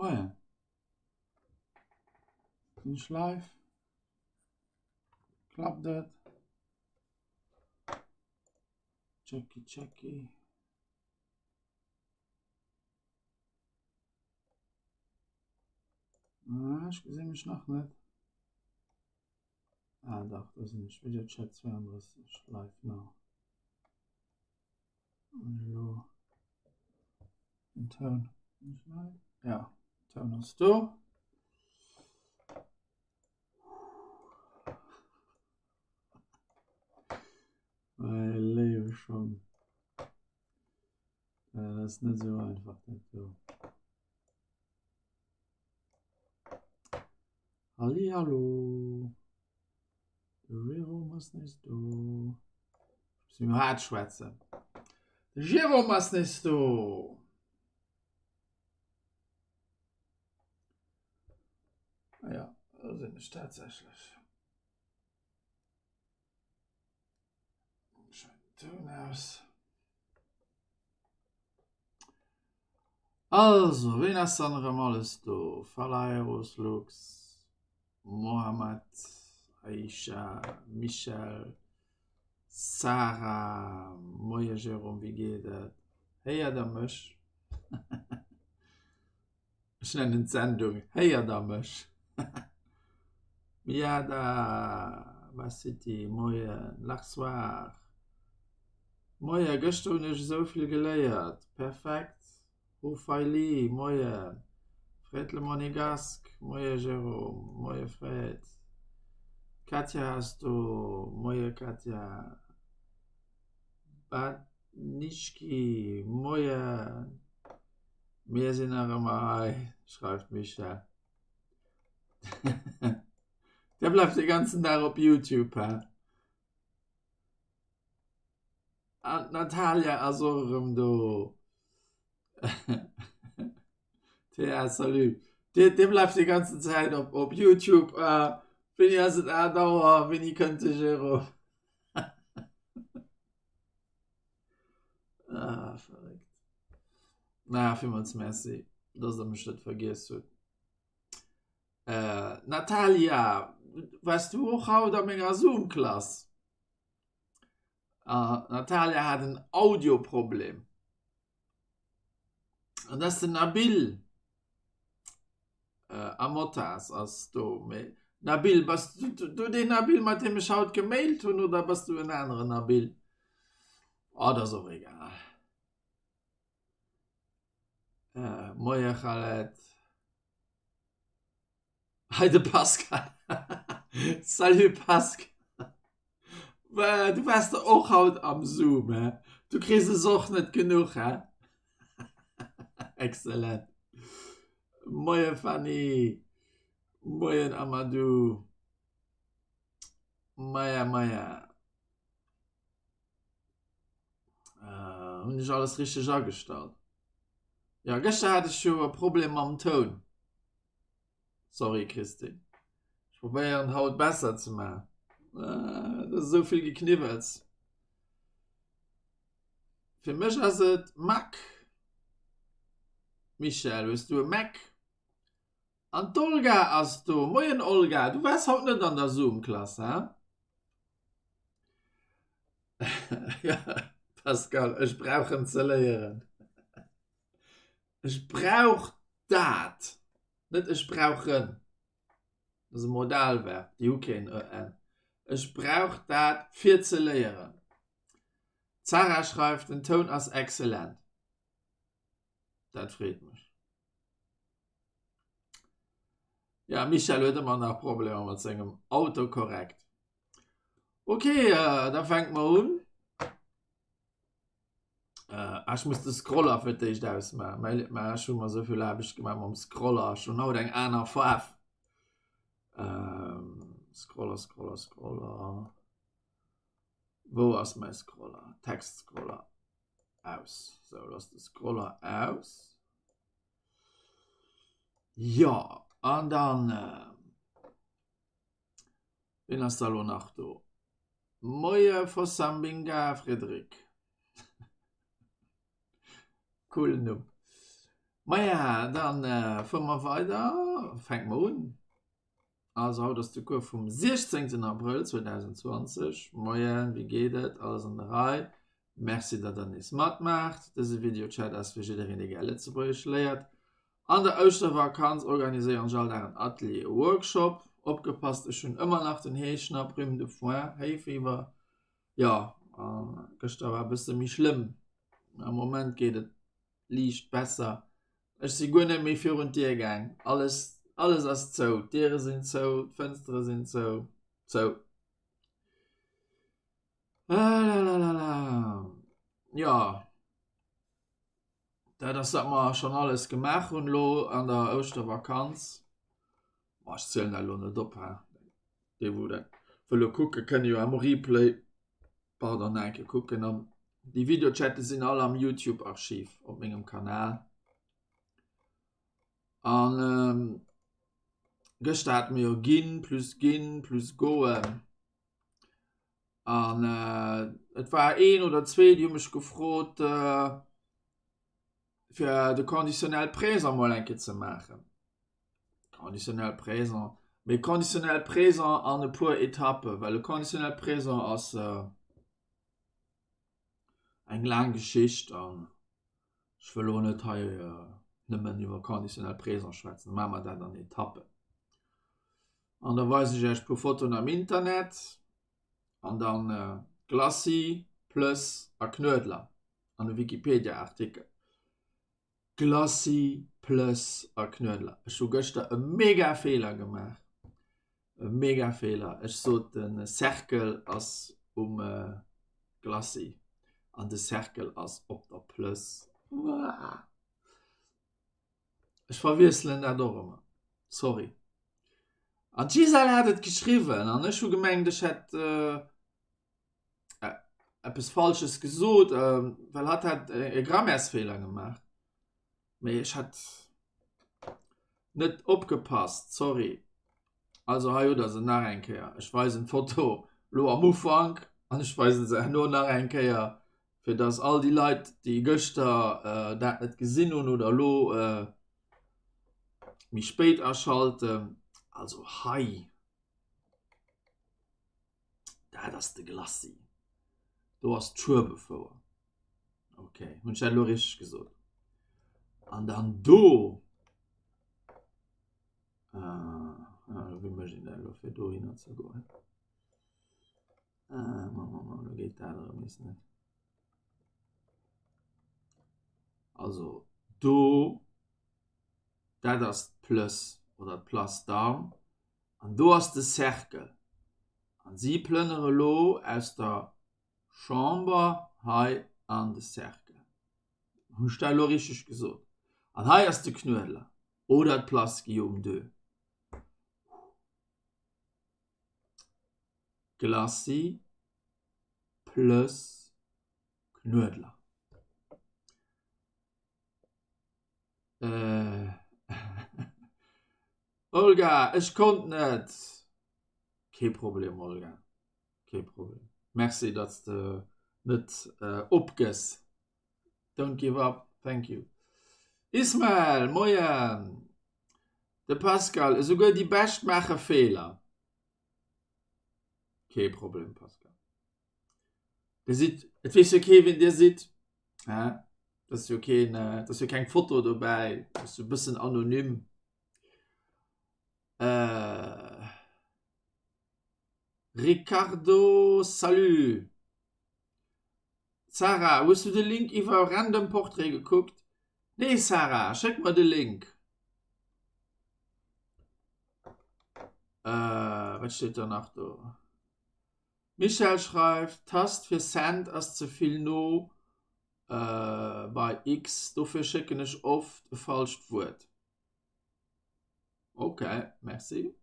Moien. Sinn ech live? Klappt et? Checky checky. Ah, ech gesinn mech nach net. Ah dach, do sinn ech. Video Chat 32 live now. An elo den Toun. Ja, Toun ass do. Mäi léiwe Schong. Dat ass net esou einfach dat do. Hallihallo. De Jérôme ass nees do. Ech muss méi haart schwätzen. De Jérôme ass nees do. Ah ja, do sinn ech tatsächlech. Toun aus. Also, ween ass dann erëm alles do? Phalaeros Lux, Mohammed, Aisha, Michel, Sarah, Moie Jérôme, wéi geet et? Héiert der mech? Ech nennen d'Sendung Héiert der mech? Miada, Bacity, Moien, Larsoir, Moie, gëschter hunn ech esou vill geléiert, perfekt, Ruffaili, Moien, Fred le Monégasque, Moie Jérôme, Moie Fred, d'Katja ass do, Moie Katja, Badnichki, Moien, mir sinn nach ëmmer hei, schreift d'Michèle. Der bleift de ganzen Dag op Youtube, hä? An d'Natalia ass och erëm do. Thea, salut. Dir, dir bleift déi ganzen Zäit op, op Youtube. Äh, wéini ass et 8 Auer? Wéini kënnt de Jérôme? ah, verréckt. Na, villmools Merci, dass der mech net vergiess hutt. Äh, Natalia, wars du och haut a menger Zoom-Klass? Äh, Natalia hat en Audioproblem. An das den Nabil äh, Amottas ass do. Mee Nabil, bass du, du, du den Nabil, mat deem ech haut gemailt hunn, oder bass du en aneren Nabil? Oh, dat ass och egal. Äh, Moie Khaled. Hei de Pascal. Salut Pascal. Du wars der och haut am Zoom, hä? Du kriss es och net genuch, hä? Excellent. Moie Fanny. Moien Amadou. Maja, maja. Äh, hunn ech alles richteg agestallt? Ja, gëschter hat ech jo e Problem mam Toun. Sorry Christine. Ech probéieren haut besser ze maachen. Äh, dat ass esou vill Gekniwwels. Fir mech ass et Mac. Michèle, hues du e Mac? An d'Olga ass do. Moien Olga, du waars haut net an der Zoom-Klass, he? Ja, Pascal, ech brauch en ze léieren. Ech brauch dat, net ech brauchen. Dat ass e Modalverb, déi hu keen en. Ech brauch dat fir ze léieren. D'Sarah schreift, den Toun ass excellent. Dat freet mech. Ja, Michel huet ëmmer nach Problemer mat sengem Autocorrect. Okay, äh, da fänkt mer un. Äh, ah, ech muss de Scroller fir d'éischt ausmachen. Mä, mä ech hu mer esou vill Aarbecht gemaach mam Scroller. Ech hunn haut eng aner Faarf. Ähm, Scroller, Scroller, Scroller. Wou ass mäi Scroller? Textscroller. Aus. Sou, lo ass de Scroller aus. Jo, an dann, wien ass da lo nach do? Moie Fossambinga Frédéric. Coolen Numm. Maja, dann fuere mer weider, fänke mer un. Also haut ass de Cours vum 16. Abrëll 2020. Moien, wéi geet et? Alles an der Rei? Merci, datt der nees matmaacht. Dëse Videochat ass fir jiddereen, dee gär Lëtzebuergesch léiert. An der Ouschtervakanz organiséieren ech all Dag en Atelier, e Workshop. Opgepasst, ech hunn ëmmer nach den Heeschnapp, Rhume de foin, Hay-Fever. Jo, gëschter war e bësse méi schlëmm. Am Moment geet et liicht besser. Ech si guer net méi virun d'Dier gaang. Alles, alles ass zou. D'Diere sinn zou, d'Fënstere sinn zou. Zou. Lalalala. Jo. Dat ass wat mer schonn alles gemaach hunn elo an der Ouschtervakanz. Ma ech zielen dat elo net op, hè. Déi wou dat wëlle kucken, kënne jo am Replay, pardon, nach eng Kéier kucken. An déi Videochatte sinn all am Youtube-Archiv op mengem Kanal. An ähm, gëschter hate mir jo ginn plus ginn plus goen. An et war een oder zwee, déi hu mech gefrot, fir de Conditionnel présent mol eng Kéier ze maachen. Conditionnel présent, mee Conditionnel présent an e puer Etappen, well e Conditionnel présent ass eng laang Geschicht an ech wëll elo net hei nëmmen iwwer Conditionnel présent schwätzen, da maache mer dat an Etappen. An da weisen ech iech e puer Fotoen am Internet an dann Glacis, Plëss a Knuedler an e Wikipedia-Artikel. Glacis, Plëss a Knuedler. Ech hu gëschter e mega Feeler gemaach. E mega Feeler. Ech sot de Cercle ass um Glacis an de Cercle ass op der Plëss. Ech verwiesselen dat och ëmmer. Sorry. An d'Gisèle hat et geschriwwen an ech hu gemengt, ech hätt äh, eppes Falsches gesot, äh, well hatt hat e Grammaires-Feeler gemaach. Mee ech hat net opgepasst, sorry. Also hei hutt der se nach eng Kéier. Ech weisen d'Foto lo am Ufank an ech weisen se herno nach eng Kéier, fir dass all déi Leit, déi gëschter dat net gesinn hunn oder elo méi spéit aschalten. Also hei, dat ass de Glacis. Do ass d'Schueberfouer. Okay, hunn ech dat elo richteg gesot? An dann do. Äh, wéi mécht een dat elo, fir dohinner ze goen? Äh, ma, ma, ma, da geet dat erëm nees net. Also, do, dat ass d'Plëss oder d'Place d'Armes an do ass de Cercle. An si plënnere elo aus der Chamber hei an de Cercle. Hunn ech dat elo richteg gesot? An hei ass de Knuedler oder d'Place Guillaume II. Glacis plus Knuedler. Äh. Olga, ech konnt net! Kee Problem, Olga. Kee Problem. Merci, datt s de net opgëss. Don't give up. Thank you. Ismael, Moien! De Pascal, Esouguer déi Bescht maache Feeler. Kee Problem, Pascal. Dir sidd, et weess jo kee wien Dir sidd. Hä? Dat ass jo keen, dat ass jo keng Foto dobäi, dat ass jo e bëssen anonym. Äh. Ricardo, Salut! Sarah, hues du de Link iwwer Random Portrait gekuckt? Nee Sarah, schéck mer de Link. Äh, wat steet da nach do? Michèle schreift, Tast fir Send ass ze vill no bei X, dofir schécken ech oft e falscht Wuert. Ok, merci.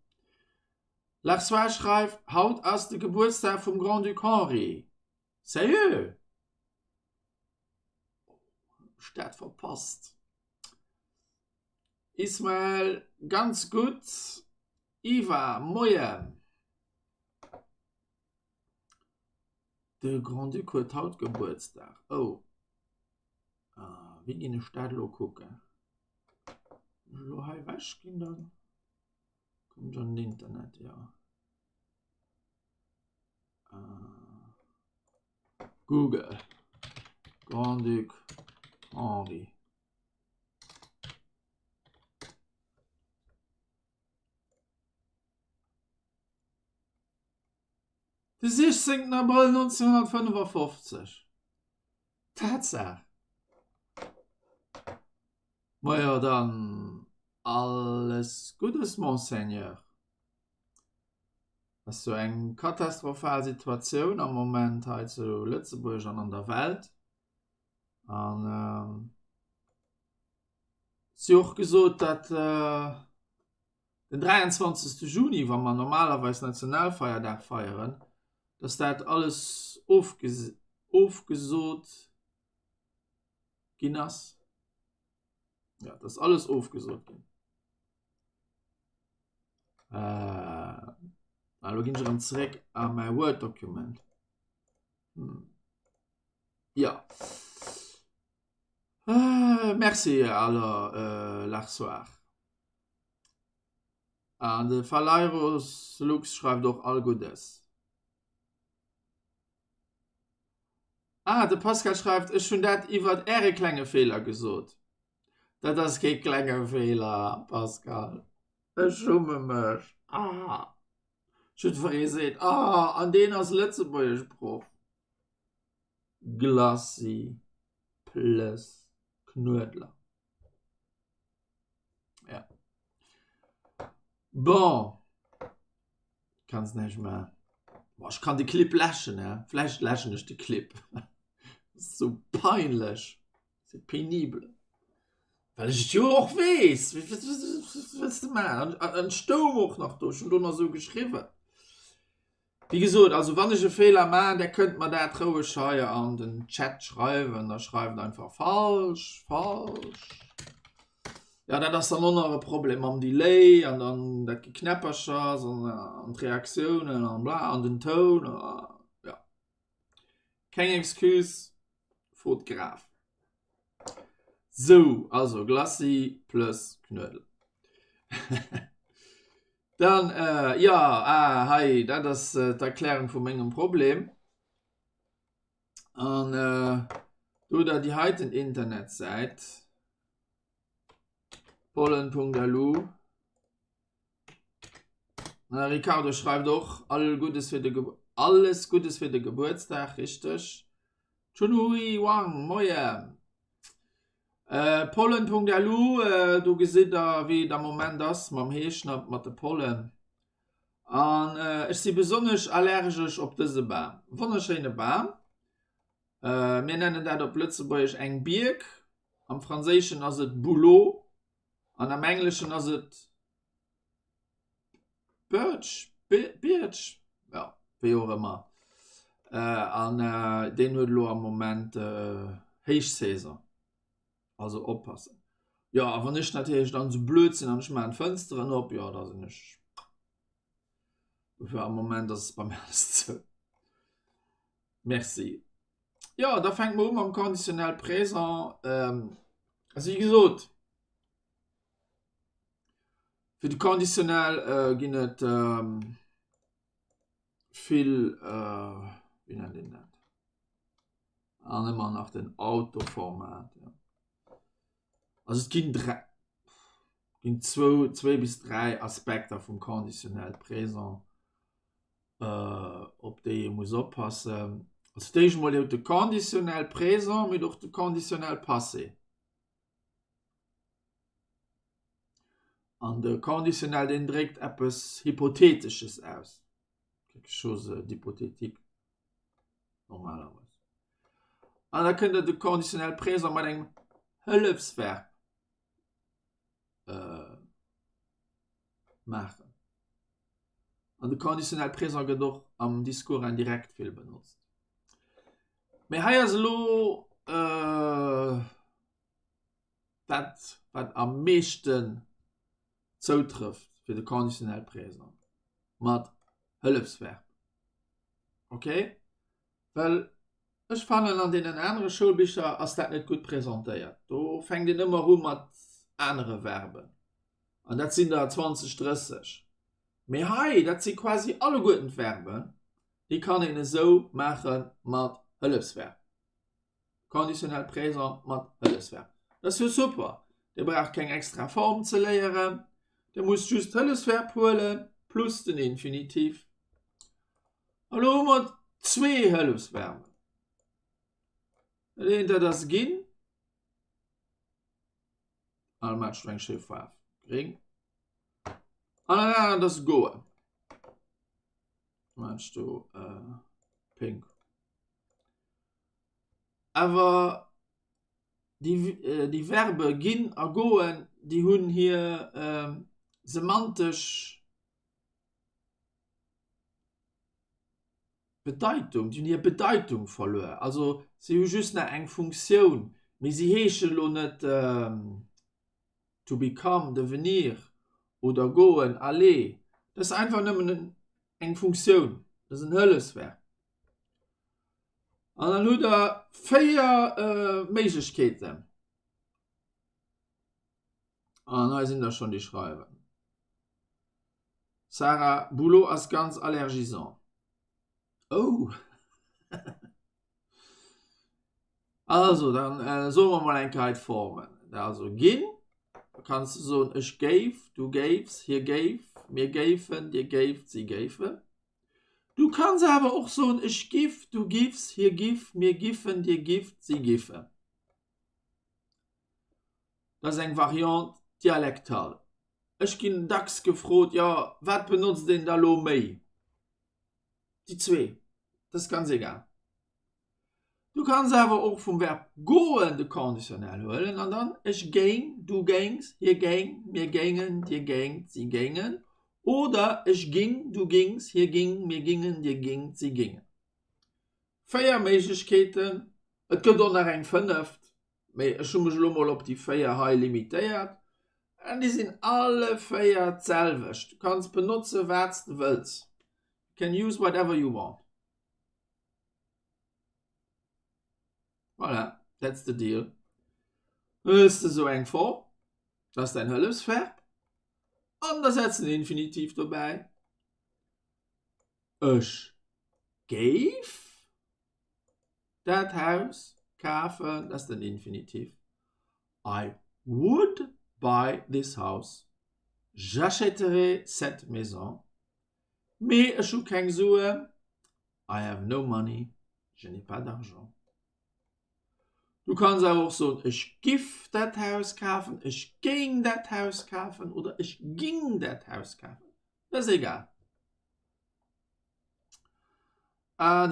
Larsois schreift, Haut ass de Gebuertsdag vum Grand-Duc Henri. Sérieux? Ech dat verpasst. Ismael, ganz gutt. Iva, Moien. De Grand-Duc huet haut Gebuertsdag. Oh. Wéi ginn ech dat elo kucken? elo hei ewech ginn, da kommen ech an den Internet, jo. Google, Grand-Duc Henri. De 16 Abrëll 1955. Tatsaach! Majo dann alles Guddes Monseigneur. Ass jo eng katastrophal Situatioun am Moment hei zu Lëtzebuerg an an der Welt. An si och gesot, dat den 23. Juni, wa mer normalerweis Nationalfeierdag feieren, dass dat alles ofgesot ginn ass. Ja, dass alles ofgesot ginn. Äh, elo ginn ech erëm zeréck a mäi Word-Dokument. Hm. Ja. Äh, merci aller äh, Larsoir. An de Phalaeros Lux schreift och all Guddes. Ah, de Pascal schreift, ech hunn dat iwwert äre klenge Feeler gesot. Dat ass kee klenge Feeler, Pascal. Ech schumme mech. Ah. Jiddweree seet, ah, an deen ass Lëtzebuergeschproff. Glacis plus Knuedler. Ja. Bon. Kanns näischt maachen. Boah, ech kann de Clip läschen, hä? Vläicht läschen ech de Clip. Sou peinlech. C'est pénible. Well ech et jo och weess. Wat wëlls de maachen? An et stoung och nach do. Ech hunn do nach esou geschriwwen. Wéi gesot, also wann ech e Feeler maachen, där kënnt mer dat roueg hei an den Chat schreiwen. Da schreift einfach falsch, falsch. Ja, dat ass dann och nach e Problem mam Delay an dann dat Geknäpperchers an, an d'Reaktiounen an bla an den Toun. Ja. Keng Excuse, frot Graf. Sou, also Glacis plus Knuedel. Dann, äh, ja, ah, hei, dat ass äh, d'Erklärung vu mengem Problem. An äh, do der déi heiten Internetsäit pollen.lu. Na, Ricardo schreift och all Guddes fir de Ge alles Guddes fir de Gebuertsdag, richteg. Chunhui Wang, moien. Äh, Pollen.lu, äh, do gesitt der wéi et am Moment ass mam Heeschnapp mat de Pollen. An äh, ech si besonnesch allergesch op dëse Bam. Wonnerschéine Bam. Äh, mir nennen dat op Lëtzebuergesch eng Bierk. Am Franséischen ass et Bouleau an am Engleschen ass et Birch, Birch, ja, wéi och ëmmer. Äh, an äh, deen huet elo am Moment äh, Héichsaison. Also oppassen. Ja, a wann ech natierlech dann esou blöd sinn an ech maachen d'Fënsteren op, jo, da sinn ech. Dofir am Moment ass et bei mir alles zou. Merci. Jo, da fänke mer u mam Conditionnel présent. Ähm, also wéi gesot, fir de Conditionnel äh, ginn et ähm, vill, äh, wéi nennt een dat? An ëmmer nach den Autoformat. Ja. Also et ginn dräi, ginn zwou, zwéi bis dräi Aspekter vum Conditionnel présent. op déi ee muss oppassen. Also fir d'éischt emol, Dir hutt de Conditionnel présent, mee och de Conditionnel passé. An de Conditionnel, deen dréckt eppes Hypothetesches aus, quelque chose d'hypothétique normalerweis. An da kënnt Der de Conditionnel présent mat engem Hëllefsverb maachen. An de Conditionnel présent gëtt och am Discours indirect vill benotzt. Mee hei ass elo äh, dat, wat am meeschten zoutrëfft fir de Conditionnel présent mat Hëllefsverb. Okay? Well ech fannen, an deenen anere Schoulbicher ass dat net gutt presentéiert. Do fänkt een ëmmer u mat anere Verben. An dat sinn der 20, 30. Mee hei, dat si quasi alleguerten d'Verben, déi kann een esou maache mat Hëllefsverb. Conditionnel présent mat Hëllefsverb. Dat ass jo super. Dir braucht keng extra Form ze léieren. Dir musst just d'Hëllefsverb huelen plus den Infinitiv. Elo hu mer zwee Hëllefsverben. Dat eent, dat ass ginn. Al mat eng schéi Faarf. Gréng. An dat anert ass goen. Meinst du äh, pink? Awer déi, äh, déi Verbe ginn a goen, déi hunn hir äh, semantesch Bedeitung, déi hunn hir Bedeitung verluer. Also si hu just nach eng Funktioun, mee si heeschen elo net äh, to become, devenir oder goen, aller. Dat ass einfach nëmmen eng Funktioun, dat ass en Hëllefsverb. An dann hutt der 4 Méiglechkeeten. An hei sinn der schonn déi schreiwen. Sarah, Boulot ass ganz allergisant. Oh! Also, dann äh, soe mer mol eng Kéier hei d'Formen. Also ginn, da kanns du soen ech géif, du géifs, hie géif, mir géifen, dir géift, si géifen. Du kanns awer och soen ech giff, du giffs, hie giff, mir giffen, dir gifft, si giffen. Dat ass eng Variante dialektale. Ech ginn dacks gefrot, jo wat benotzt een da lo méi? Déi zwee, dat ass ganz egal. Du kanns awer och vum Verb goen de Conditionnel huelen an dann ech géing, du géings, hie géing, mir géingen, dir géingt, si géingen oder ech ging, du gings, hie ging, mir gingen, dir gingt, si gingen. 4 Méiglechkeeten, et gëtt och nach eng fënneft, mee ech hu mech elo mol op déi 4 hei limitéiert an déi sinn alle 4 d'selwecht. Du kanns benotze wat s de wëlls, you can use whatever you want. Voilà, that's the deal. Hues de sou eng Form, dat ass däin Hëllefsverb, an da setz den Infinitiv dobäi. Ech géif dat Haus kafen, dat ass den Infinitiv. I would buy this house. J'achèterais cette maison. Mee ech hu keng Suen, I have no money, je n'ai pas d'argent. Du kanns awer och soen, ech giff dat Haus kafen, ech géing dat Haus kafen oder ech ging dat Haus kafen. Dat ass egal.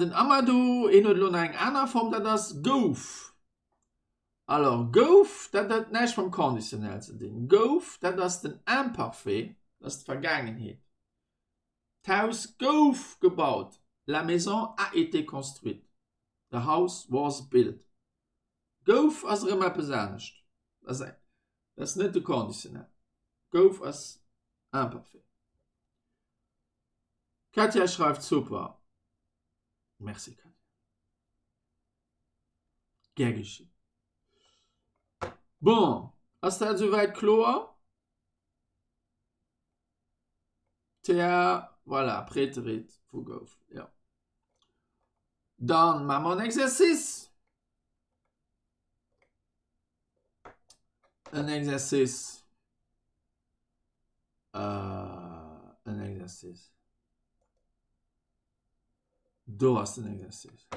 Den Amadou, hien huet elo nach eng aner Form, dat ass gouf. Alors, gouf, dat huet näischt mam Conditionnel ze dinn. Gouf, dat ass den Imparfait, dat ass d'Vergaangenheet. D'Haus gouf gebaut, La maison a été construite. The house was built. Gouf ass erëm eppes anescht. Dat ass net de Conditionnel. Gouf ass Imparfait. D'Katja schreift super. Merci Katja. Gär geschinn. Bon, ass dat esouwäit kloer? Tja, voilà, Preterit vu gouf, jo. Dann maache mer en Exercice. En Exercice. Äh, en Exercice. Do ass den Exercice.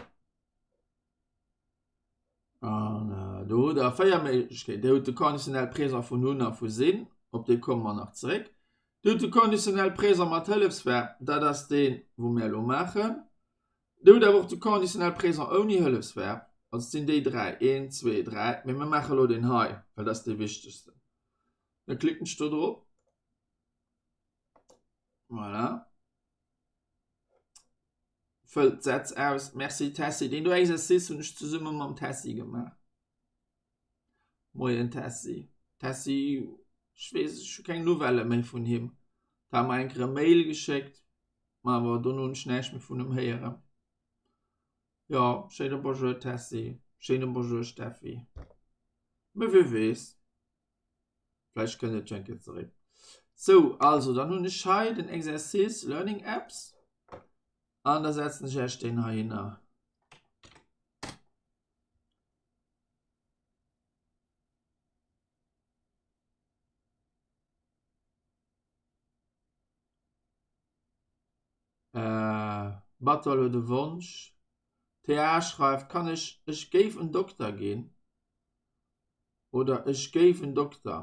An äh, do hutt der véier Méiglechkeeten. Dir hutt de Conditionnel présent vun hunn a vu sinn, op dee komme mer nach zeréck. Dir hutt de Conditionnel présent mat Hëllefsverb, dat ass deen, wou mir elo maachen. Dir hutt awer och de Conditionnel présent ouni Hëllefsverb, also et sinn déi dräi, een, zwee, dräi, mee mir maache elo deen hei, well dat ass dee wichtegsten. Da klicken ech do drop. Voilà. Fëllt d'Sätz aus. Merci Tessy. Deen do Exercice hunn ech zesumme mam Tessy gemaach. Moien Tessy. Tessy, ech weess, ech hu keng Nouvellë méi vun him. Hat mer eng Kéier e Mail geschéckt, ma awer dono hunn ech näischt méi vun him héieren. Jo, schéine Bonjour Tessy, schéine Bonjour Steffi. Mee wie weess, vläicht kënnt et jo eng Kéier zeréck. Sou, also dann hunn ech hei den Exercice Learning Apps an da setzen ech Iech deen heihinner. Äh, Battle huet e Wonsch. TA schreift, Kann ech Ech géif en Dokter ginn? Oder Ech géif en Dokter.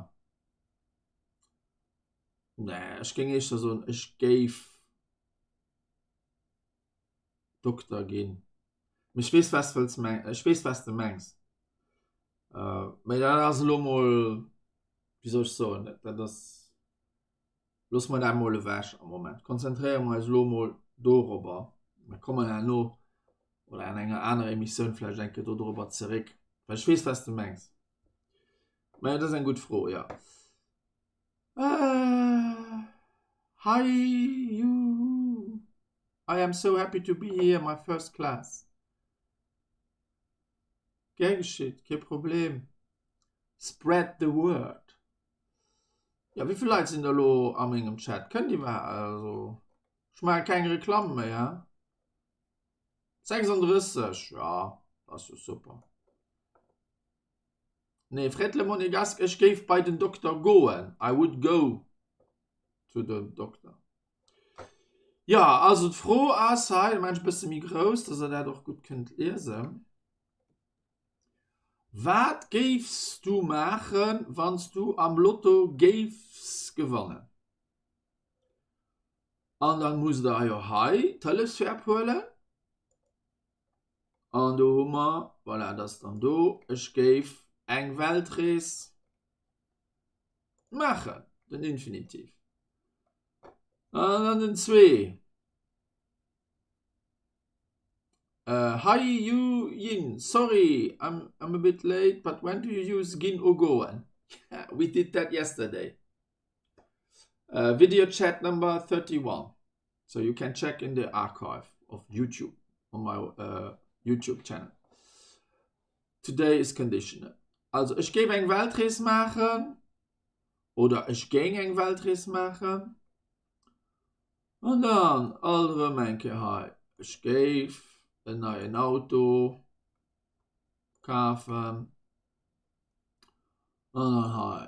Nee, ech géing éischter soen, ech géif Dokter ginn. Mee ech weess, wat s wëlls meng, ech weess, wat s de mengs. Äh, mee dat ass elo mol, wéi soll ech soen, dat ass. Loosse mer dat mol ewech am Moment. Konzentréiere mer eis elo mol dorobber. Mir kommen herno oder an enger anerer Emissioun vläicht eng Kéier dodrobber zeréck. Well ech weess, wat s de mengs. Mä dat ass eng gutt Fro, jo. Äh, hi you. I am so happy to be here, my first class. Gär geschitt, kee Problem. Spread the word. Ja, wéi vill Leit sinn der elo a mengem Chat? Kënnt iwwer also ech maache keng Reklamm méi, hein? 36, ja, dat ass jo super. Nee, Fred Le Monégasque, ech géif bei den Dokter goen. I would go to the doctor. Ja, also d'Fro ass hei, da maachen ech e bësse méi grouss, dass der dat och gutt kënnt liesen. Wat géifs du maachen, wann s du am Lotto géifs gewannen? An dann musst der jo hei d'Hëllefsverb huelen. An do hu mer, voilà, dat ass dann do, ech géif eng Weltrees maachen, den Infinitiv. An dann den zwee. Uh, hi you Yin, sorry, I'm, I'm a bit late, but when do you use ginn or goen? We did that yesterday. Uh, video chat number 31. So you can check in the archive of YouTube on my uh, YouTube channel. Today is conditional. Also ech géif eng Weltrees maachen oder ech géing eng Weltrees maachen. An dann alt erëm eng Kéier hei, ech géif en neien Auto kafen. An dann hei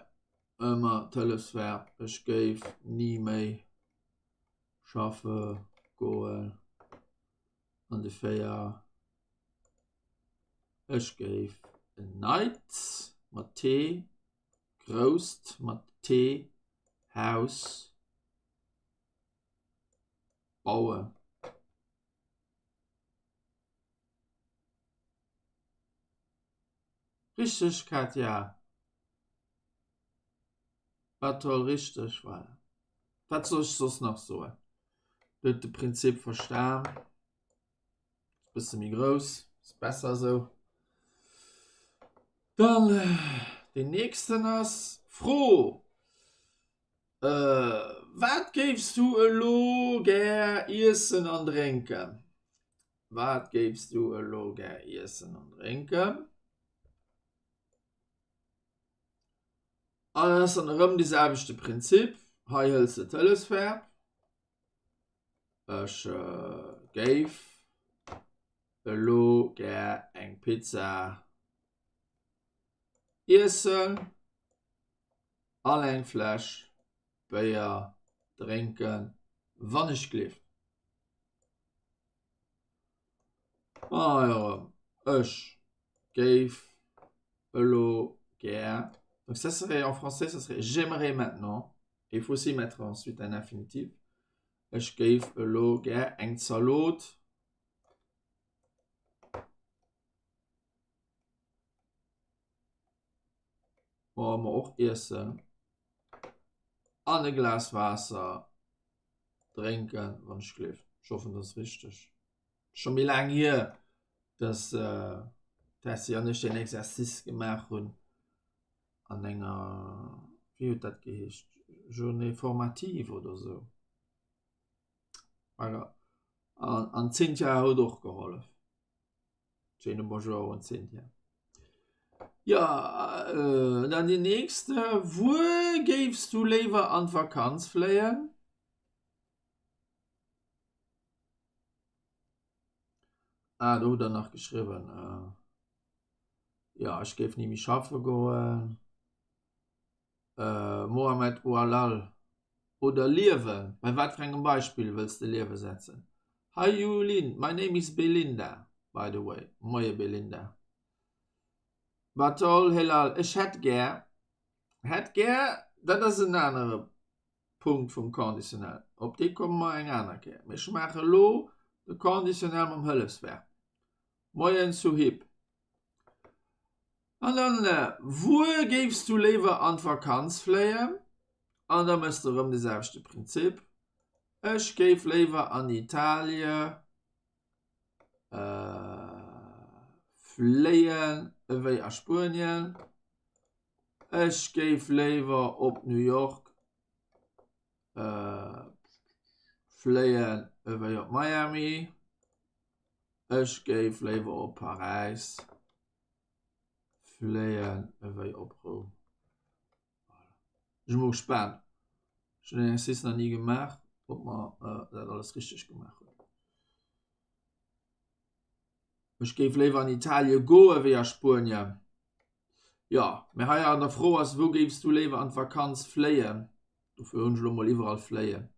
ëmmer d'Hëllefsverb, ech géif ni méi schaffe goen. An de 4, ech géif en neit mat T, grousst mat T Haus bauen. Richteg Katja. War toll richteg, voilà. Wat soll ech soss nach soen? Du huet de Prinzip verstan. Bësse méi grouss, ass besser esou. Dann den nächsten ass Fro. Wat géifs du elo gär iessen an drénken? Wat géifs du elo gär iessen an drénken? An dat ass dann erëm dee selwechte Prinzip. Hei hëls de d'Hëllefsverb. Ech géif elo gär eng Pizza iessen an eng Fläsch Béier drénken, wann ech gleeft. Ah jo, ech géif elo gär. Donc ça serait en français, ça serait j'aimerais maintenant. Et il faut aussi mettre ensuite un infinitif. Ech géif elo gär eng Zalot. Brauche mer och iessen. An e Glas Waasser drénken, wann ech gleef. Ech hoffen, dat ass richteg. Scho méi laang hier, dass äh, d'Tessy an ech den Exercice gemaach hunn an enger, wéi huet dat geheescht, Journée formative oder sou. Voilà. An, an d'Cynthia huet och gehollef. Schöne Bonjour un Cynthia. Jo, dann déi nächst, Wuer géifs du léiwer an d'Vakanz fléien? Ah, do hutt der nach geschriwwen, jo, ech géif ni méi schaffe goen. Mohamed Oualal, Oder liewen? Bei wat fir engem Beispill wëlls de liewe setzen? Hi Julin, my name is Belinda, by the way. Moie Belinda. Batol Helal, Ech hätt gär. Hätt gär, dat ass en anere Punkt vum Conditionnel. Op dee komme mer eng aner Kéier. Mee ech maache elo de Conditionnel mam Hëllefsverb. Moien Souhib. An dann, Wuer géifs du léiwer an d'Vakanz fléien? An da méchs de erëm de selwechte Prinzip, Ech géif léiwer an Italie fléien ewéi a Spuenien. Ech géif léiwer op New York fléien ewéi op Miami. Ech géif léiwer op Paräis fléien ewéi op Roum. Voilà. Ech si mol gespaant. Ech hunn den Exercice nach ni gemaach, ob mer dat alles richteg gemaach hunn. Ech géif léiwer an Italie goe wéi a Spuenien. Jo, mä hei an der Fro ass, wou géifs du léiwer an d'Vakanz fléien? Dofir hunn ech elo mol iwwerall fléien.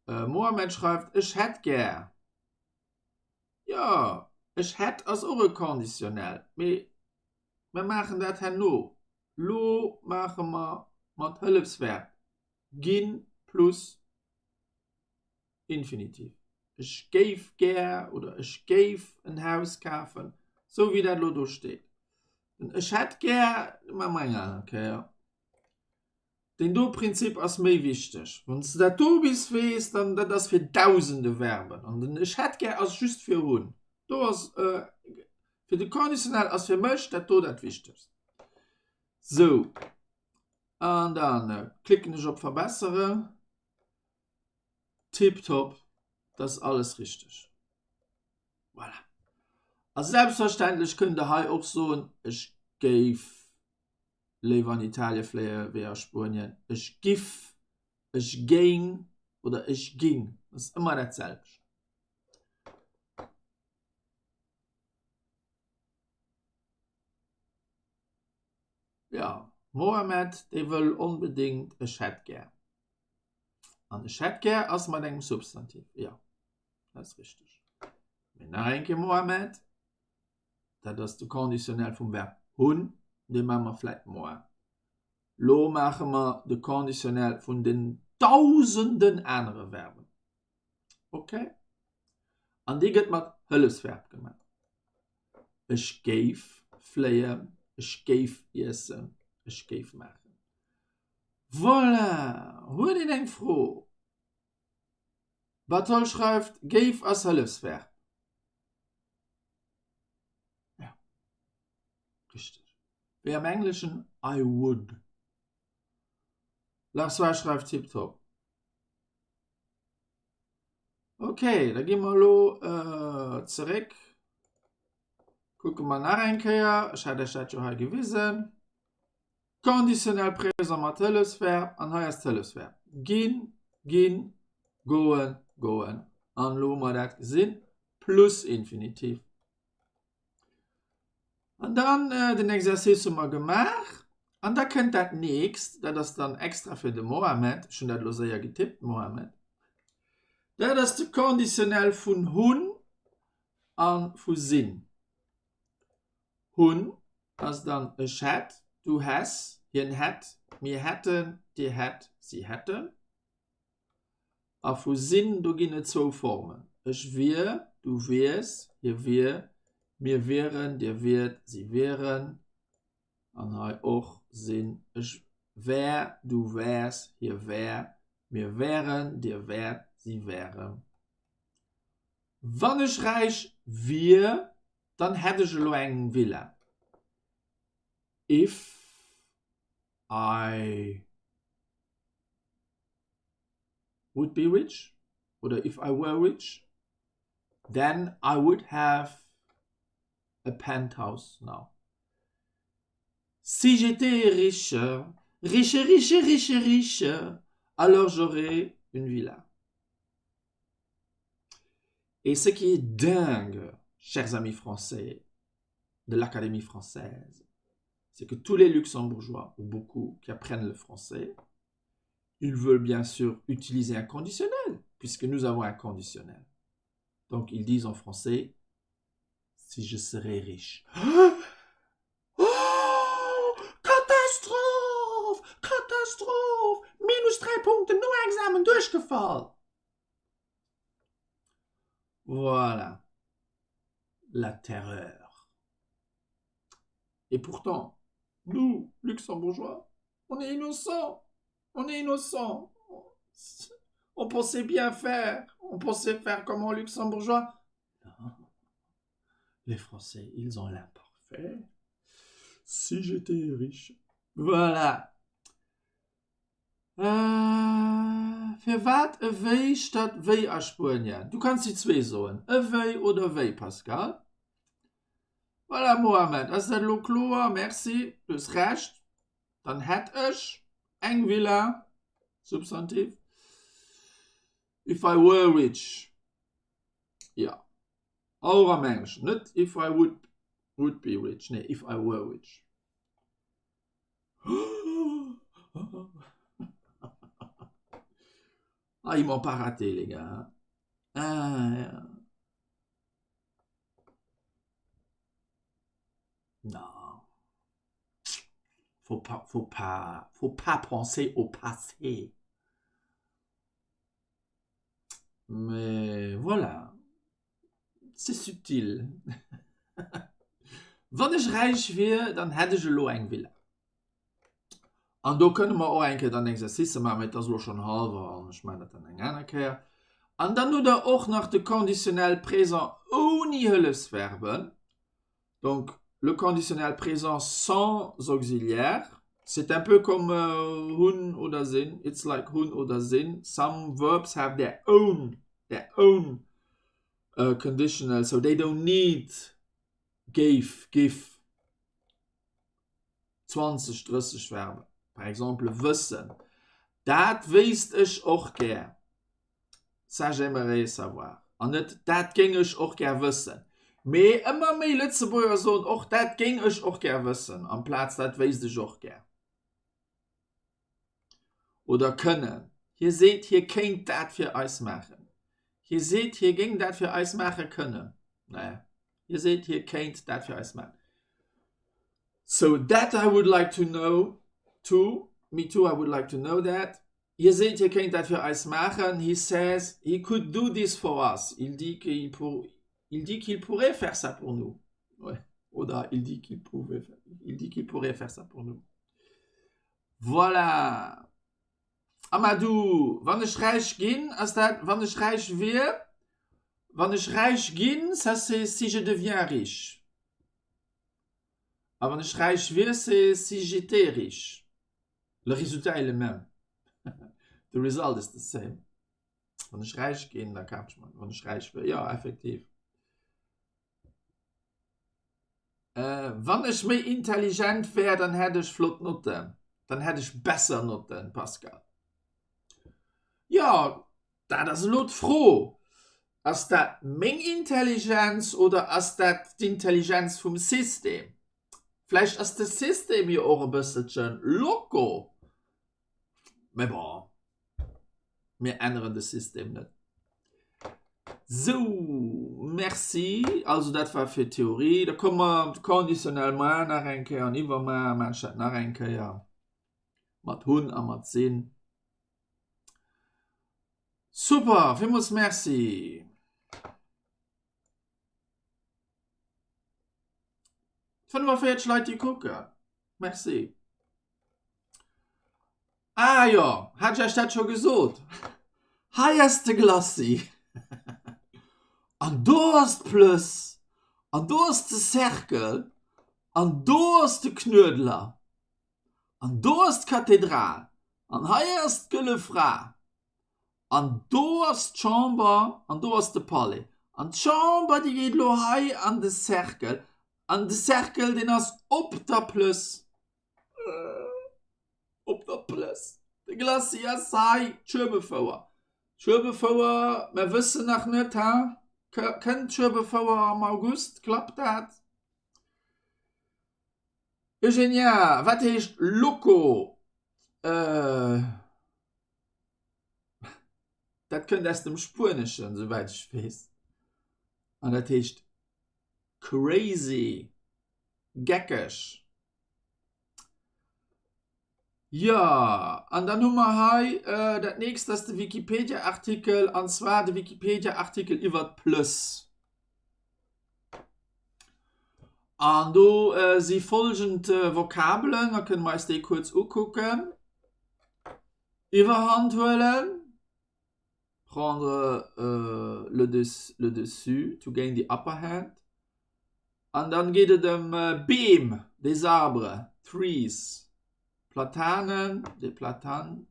Mohamed schreift, Ech hätt gär. Jo, ech hätt ass och e Conditionnel, mee mer maachen dat herno. Lo maache mer mat Hëllefsverb ginn plus Infinitiv. Ech géif gär oder ech géif en Haus kafen, sou wéi dat elo do steet. Den ech hätt gär, dee maache mer eng aner Kéier. Deen do Prinzip ass méi wichteg. Wann s de dat do bis weess, dann dat ass fir dausende Verben. An den ech hätt gär ass just fir hunn. Do ass fir de Conditionnel ass fir mech dat do dat Wichtegst. Sou, an dann klicken ech op verbessere. Tiptop, dat ass alles richteg. Voilà. A selbstverständlech kënnt Der hei och soen, ech géif léiwer an Italie fléie wéi a Spuenien. Ech giff, ech géing oder ech ging, ass ëmmer dat selwecht. Jo, Mohamed, dee wëll onbedéngt ech hätt gär. An ech hätt gär ass mat engem Substantiv, jo, dat ass richteg. Mee nach eng Kéier Mohamed. Dat ass de Conditionnel vum Verb hunn, dee maache mer vläit moar. Lo maache mer de Conditionnel vun den dausenden anere Verben. Ok? An dee gëtt mat Hëllefsverb gemaach. Ech géif fléien, ech géif iessen, ech géif maachen. Voilà! Huet een eng Fro? Bartol schreift, Géif ass Hëllefsverb. Ja. Richteg. Wéi am Engleschen I would. Larsois schreift tiptop. Ok, da gi mer elo äh, zeréck. Kucke mer nach eng Kéier. Ech hat Iech dat jo hei gewisen. Conditionnel présent mat Hëllefsverb an hei ass d'Hëllefsverb. Ginn, ginn, goen, goen. An elo hu mer dat gesinn, plus Infinitiv. An dann äh, den Exercice hu mer gemaach. An da kënnt dat nächst, dat ass dann extra fir de Mohamed, ech hunn dat elo séier getippt, Mohamed. Dat ass de Conditionnel vun hunn a vu sinn. Hunn ass dann ech hätt, du häss, hien hätt, mir hätten, dir hätt, si hätten. A vu sinn, do ginn et zwou Formen, ech wier, du wiers, hie wier, mir wieren, dir wiert, si wieren. An hei och sinn, ech wär, du wäers, hie wär, mir wären, dir wäert, si wären. Wann ech räich wier, dann hätt ech elo eng Villa. If I would be rich oder if I were rich, then I would have. A penthouse now. Si j'étais riche, riche, riche, riche, riche, alors j'aurais une villa. Et ce qui est dingue, chers amis français de l'Académie française, c'est que tous les luxembourgeois, ou beaucoup, qui apprennent le français, ils veulent bien sûr utiliser un conditionnel, puisque nous avons un conditionnel. Donc ils disent en français, si je serais riche. Oh, Katastroph! Katastroph! Minus 3 Punkten no Examen duerchgefall! Voilà. La terreur. Et pourtant, nous, luxembourgeois, on est innocents. On est innocents. On pensait bien faire. On pensait faire comme en luxembourgeois. Non. Les Français, ils ont l'imparfait. Si j'étais riche. Voilà. Äh, firwat ewéi statt wéi a Spuenien? Du kanns déi zwee soen, ewéi oder wéi, Pascal. Voilà, Mohamed, ass dat elo kloer? Merci, du hues Recht. Dann hätt ech eng Villa, Substantiv. If I were rich. Ja. Och am Engleschen, net if I would, would be rich, nee, if I were rich. Ah, ils m'ont pas raté, les gars. Ah, ja. Non. Faut pas, faut pas, faut pas penser au passé. Mais voilà. C'est subtil. Wann ech räich wier, dann hätt ech elo eng Villa. An do kënne mer och eng Kéier dann Exercicer maachen, mee et ass elo schonn hallwer an ech maachen dat dann eng aner Kéier. An dann hutt Der och nach de Conditionnel présent ouni Hëllefsverben. Donc le conditionnel présent sans auxiliaire, c'est un peu comme hunn oder sinn, it's like hunn oder sinn, some verbs have their own, their own conditional, so they don't need géif, giff, 20, 30 Verben. Par exemple wëssen, dat wéisst ech och gär. Ça j'aimerais savoir. An net dat géing ech och gär wëssen. Mee ëmmer méi Lëtzebuerger soen och dat géing ech och gär wëssen amplaz dat wéisst ech och gär. Oder kënnen. Hie seet, hie kéint dat fir eis maachen. Hie seet, hie géing dat fir eis maache kënnen. Naja, hie seet, hie kéint dat fir eis maachen. So that I would like to know too. Me too, I would like to know that. Hie seet, hie kéint dat fir eis maachen. He says he could do this for us. Il dit qu'il pour, il dit qu'il pourrait faire ça pour nous. Ouais. Oder il dit qu'il pouvait, il dit qu'il pourrait faire ça pour nous. Voilà. Amadou, wann ech räich ginn, ass dat wann ech räich wier? Wann ech räich ginn, ça c'est si je deviens riche. A wann ech räich wier, c'est si j'étais riche. Le résultat est le même. The result is the same. Wann ech räich ginn, da kaf ech mer, wann ech räich wier, jo, effektiv. Äh, wann ech méi intelligent wär, dann hätt ech flott Notten. Dann hätt ech besser Notten, Pascal. Jo, dat ass elo d'Fro. Ass dat meng Intelligenz oder ass dat d'Intelligenz vum System? Vläicht ass de System jo och e bësselchen loco. Mä bon, mir änneren de System net. Sou, merci. Also dat war fir d'Theorie. Da komme mer conditionnel mar nach eng Kéier an iwwermar maache ech dat nach eng Kéier mat hunn a mat sinn. Super, villmools Merci. 45 Leit déi kucken. Merci. Ah jo, hat ech iech dat scho gesot? Hei ass de Glacis. An do ass d'Plëss. An do ass de Cercle. An do ass de Knuedler. An do ass d'Kathedral. An hei ass d'Gëlle Fra. An do ass d'Chamber an do ass de Palais. An d'Chamber, déi geet elo hei an de Cercle. An de Cercle, deen ass op der Plëss. Op der Plëss. De Glacis ass hei. D'Schueberfouer. D'Schueberfouer, mer wëssen nach net, ha? Kënnt d'Schueberfouer am August? Klappt dat? Eugenia, wat heescht Loco? Dat kënnt aus dem Spueneschen, souwäit ech weess. An dat heescht crazy, geckeg. Jo, an dann hu mer hei dat nächst ass de Wikipedia-Artikel, an zwar de Wikipedia-Artikel iwwer d'Plëss. An do si folgend Vokabelen, da kënne mer eis déi kuerz ukucken. Iwwerhand huelen, prendre le le dessus, to gain the upper hand. An dann geet et ëm Beem, des arbres, trees, Platanen, des platanes,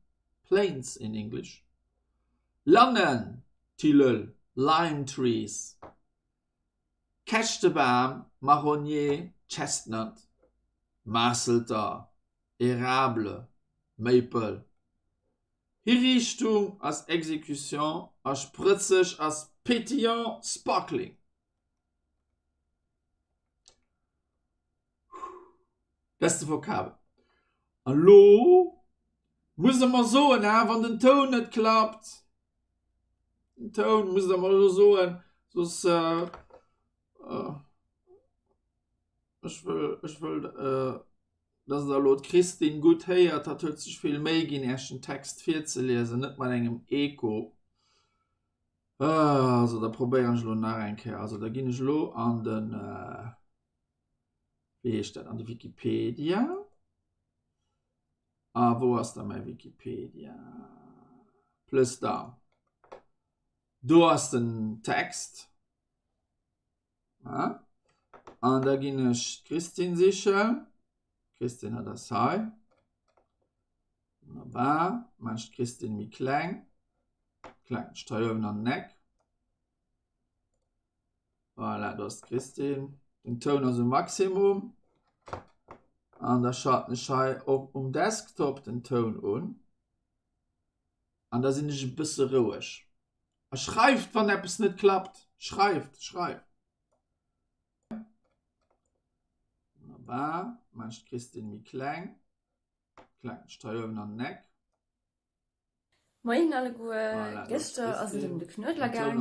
planes in English, Lannen, tilleul, lime trees, Käschtebam, marronnier, chestnut, Maasselter, érable, maple. Hiriichtung ass exécution a sprëtzeg ass pétillant, sparkling. Beste Vokabel. An lo musst der mer soen, ha, wann den Toun net klappt. Den Toun musst der mer elo soen, soss äh, äh, ech wëll, ech wëll, äh, dass der elo d'Christine gutt héiert. Hatt huet sech vill Méi ginn, Iech den Text virzeliesen, net mat engem Echo. Also da probéieren ech elo nach eng Kéier. Also da ginn ech elo an den, wéi heescht dat, an de Wikipedia. A wou ass da mäi Wikipedia? Plëss da. Do ass den Text. Ja. An da ginn ech d'Christine sichen. D'Christine hat ass hei. Wunnerbar. Maan ech d'Christine méi kleng. Kleng ech hei uewen an den Eck. Voilà, do ass d'Christine. Den Toun ass um Maximum. An da schalten ech hei och um Desktop den Toun un. An da sinn ech e bësse roueg. A schreift, wann eppes net klappt. Schreift, schreift. Wunnerbar. Maan ech d'Christine méi kleng. Kleng ech hei uewen an den Eck. Moien alleguer, Gëschter ass et ëm de Knuedler gaang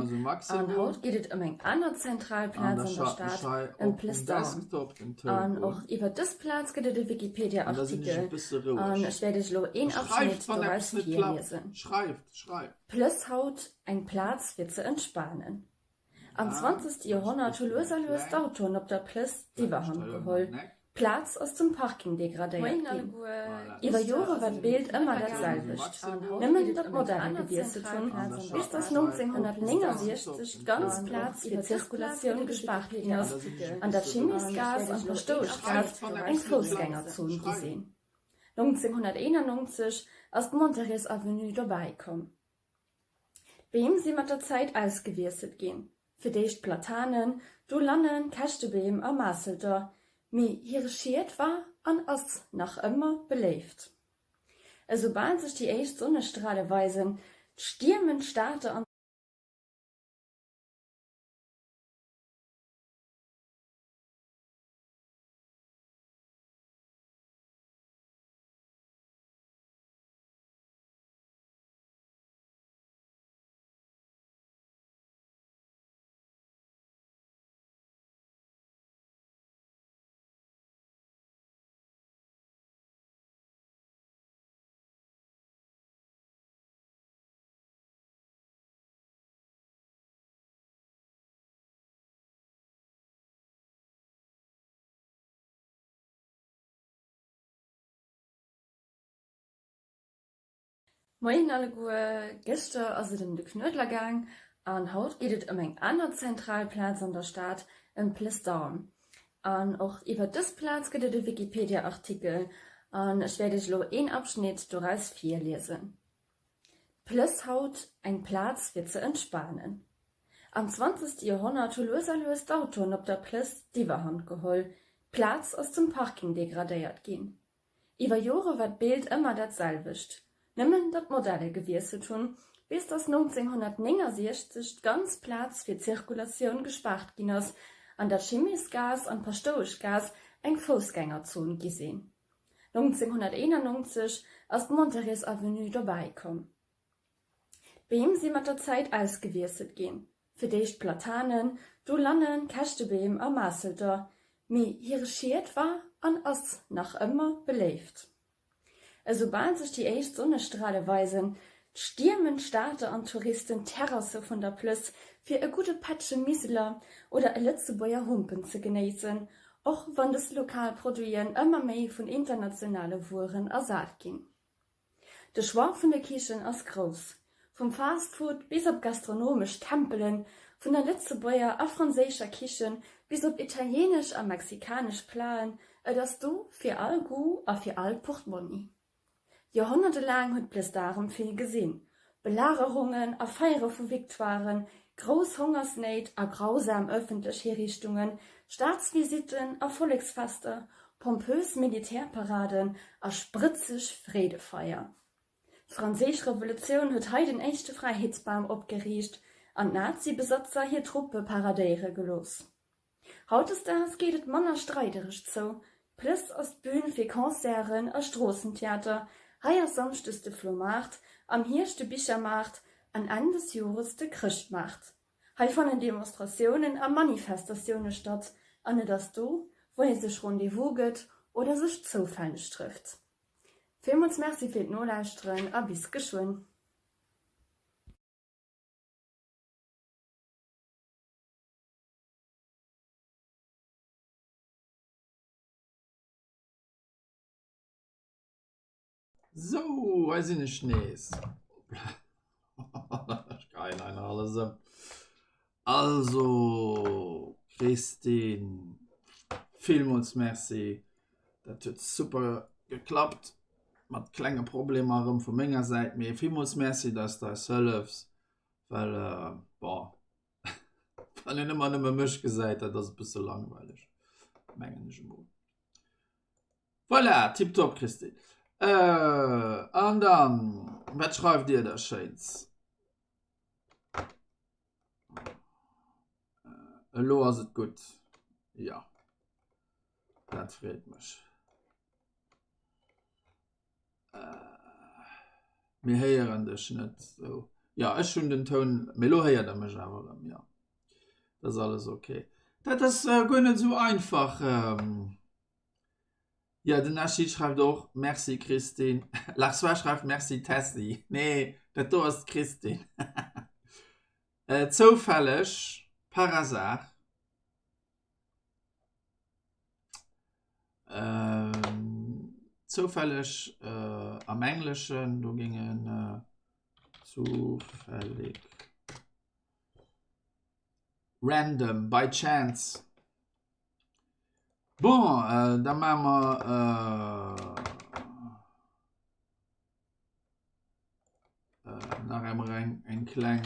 an haut geet et ëm eng aner zentral Plaz an der Stad, ëm d'Place d'Armes. An och iwwer dës Plaz gëtt et e Wikipedia-Artikel an ech wäert iech elo een Abschnitt doraus virliesen. D'Plëss haut, eng Plaz fir ze entspanen. Am zwanzegste Joerhonnert hu lues a lues d'Autoen op der Plëss d'Iwwerhand geholl, d'Plaz ass zum Parking degradéiert ginn. Iwwer Jore war d'Bild ëmmer dat selwecht, nëmmen datt d'Modeller gewiesselt hunn, bis datt 1969 d'ganz Plaz fir d'Zirkulatioun gespaart ginn ass an der Chimissgaass an d'Paschtoueschgaass eng Foussgängerzon gi sinn. 1991 ass d'Monterey's-Avenue dobäi komm. D'Beem si mat der Zäit ausgewiesselt ginn, fir d'éischt Platanen, du Lannen, Käschtebeem a Maasselter, mee hire Schiet war an ass nach ëmmer beléift. Esoubal sech déi éischt Sonnestrale weisen, stiermen d'Stater an. Moien alleguer, gëschter ass et ëm de Knuedler gaang an haut geet et ëm eng aner zentral Plaz an der Stad, ëm d'Place d'Armes. An och iwwer dës Plaz gëtt et e Wikipedia-Artikel an ech wäert iech elo een Abschnitt doraus virliesen. D'Plëss haut, eng Plaz fir ze entspanen. Am zwanzegste Joerhonnert hu lues a lues d'Autoen op der Plëss d'Iwwerhand geholl, d'Plaz ass zum Parking degradéiert ginn. Iwwer Jore war d'Bild ëmmer dat selwecht, nëmmen datt d'Modelle gewiesselt hunn, bis datt 1969 d'ganz Plaz fir d'Zirkulatioun gespaart ginn ass an der Chimiesgaass an d'Paschtoueschgaass eng Foussgängerzon gi sinn. 1991 ass d'Montereysavenue dobäi komm. D'Beem si mat der Zäit ausgewiesselt ginn, fir d'éischt Platanen, du Lannen, Käschtebeem a Maasselter, mee hire Schiet war an ass nach ëmmer beléift. Esoubal sech déi éischt Sonnestrale weisen, stiermen d'Stater an d'Touristen d'Terrasse vun der Plëss fir e gudde Pättche Miseler oder e Lëtzebuerger Humpen ze genéissen, och wann dës lokal Produiten ëmmer méi vun internationale Wueren ersat ginn. De Choix vun de Kichen ass grouss, vum Fast Food bis op gastronomesch Tempelen, vun der Lëtzebuerger a franséischer Kichen bis op italienesch a mexikanesch Platen, et ass do fir all Goût a fir all Portmonni. Joerhonnertelaang huet d'Place d'Armes vill gesinn, Belagerungen a Feiere vu Victoiren, grouss Hongersnéit a grausam ëffentlech Hiriichtungen, Staatsvisitten a Volleksfester, pompös Militärparaden a sprëtzeg Freedefeier. D'Franséisch Revolutioun huet hei den éischte Fräiheetsbam opgeriicht an d'Nazi-Besatzer hir Truppe paradéiere gelooss. Hautdesdaags geet et manner streidereg zou, d'Plëss ass d'Bün fir Concerten a Stroossentheater, hei ass samschdes de Floumaart, am Hierscht de Bichermaart an Enn des Jores de Chrëschtmaart. Hei fannen Demonstratiounen a Manifestatioune statt an et ass do, wou ee sech Rendez-vous gëtt oder sech zoufälleg trëfft. Villmools Merci fir d'Nolauschteren a bis geschwënn! Sou, hei sinn ech nees. Ech geien hei nach alles ëm. Also, Christine, villmools Merci. Dat huet super geklappt. Mat klenge Problemer erëm vu menger Säit, mee villmools Merci, dass de eis hëllefs, well, bon, Wann een ëmmer nëmme mech gesäit, dat ass e bësse langweileg, mengen ech emol. Voilà, tiptop, Christine. Äh, an dann, wat schreift Dir da Schéins? Äh, elo ass et gutt. Ja, dat freet mech. Mir héieren dech net sou. Ja ech hunn den Toun, mee lo héiert der mech awer erëm, jo. Dat ass alles ok. Dat ass guer net esou einfach. Ja den Achille schreift och Merci Christine. Larsois schreift Merci Tessy. Nee dat do ass d'Christine. Zoufälleg, par hasard. Zoufälleg am Engleschen, do géing en zufällig, random, by chance. Bon, da maache mer nach emol eng kleng.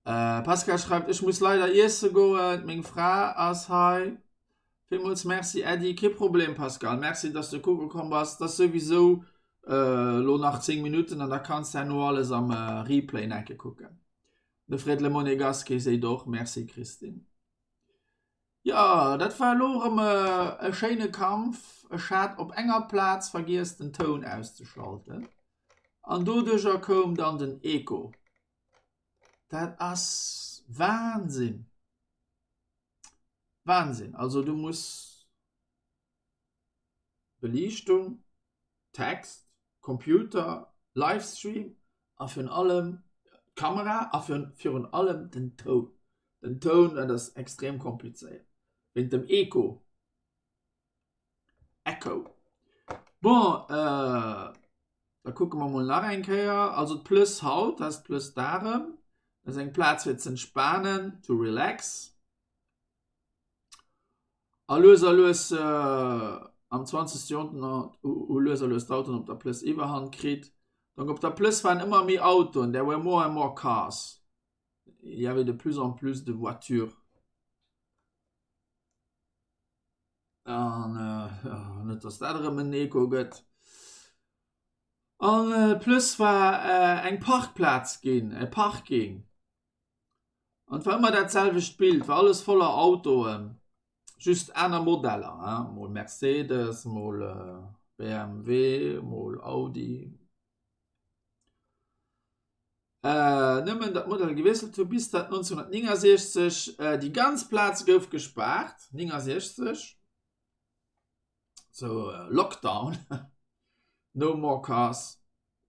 Pascal schreift, Ech muss leider iesse goen, meng Fra ass hei. Villmools Merci Äddi. Kee Problem Pascal, Merci dass de kucke komm bass. Dat ass souwisou elo nach 10 Minutten an da kanns de herno alles am Replay enke kucken. De Fred Le Monégasque seet och Merci Christine. Jo, dat war elo erëm e schéine Kampf. Ech hat op enger Plaz vergiess den Toun auszeschalten an doduercher koum dann den Echo. Dat ass Wahnsinn! Wahnsinn! Also du muss Beliichtung, Text, Computer, Livestream a virun allem d'Kamera a virun allem den Toun. Den Toun, dat ass extrem komplizéiert wéint dem Echo. Echo. Bon, äh, da kucke mer mol nach eng Kéier. Also d'Plëss haut, dat ass d'Plëss d'Arem. Dat ass eng Plaz fir z'entspanen, to relax. A lues a lues äh, am 20. Joerhonnert hu lues a lues d'Autoen op der Plëss Iwwerhand kritt. Donc op der Plëss waren ëmmer méi Autoen, there were more and more cars, il y avait de plus en plus de voitures. An net dass dat erëm en Echo gëtt. An d'Plëss war eng Parkplaz ginn, e Parking. An et war ëmmer dat selwecht Bild, war alles voller Autoen, just aner Modeller, hein, mol Mercedes, mol BMW, mol Audi. Nëmmen datt d'Modelle gewiesselt hu bis datt 1969 déi ganz Plaz gouf gespaart, 69, sou Lockdown, no more cars,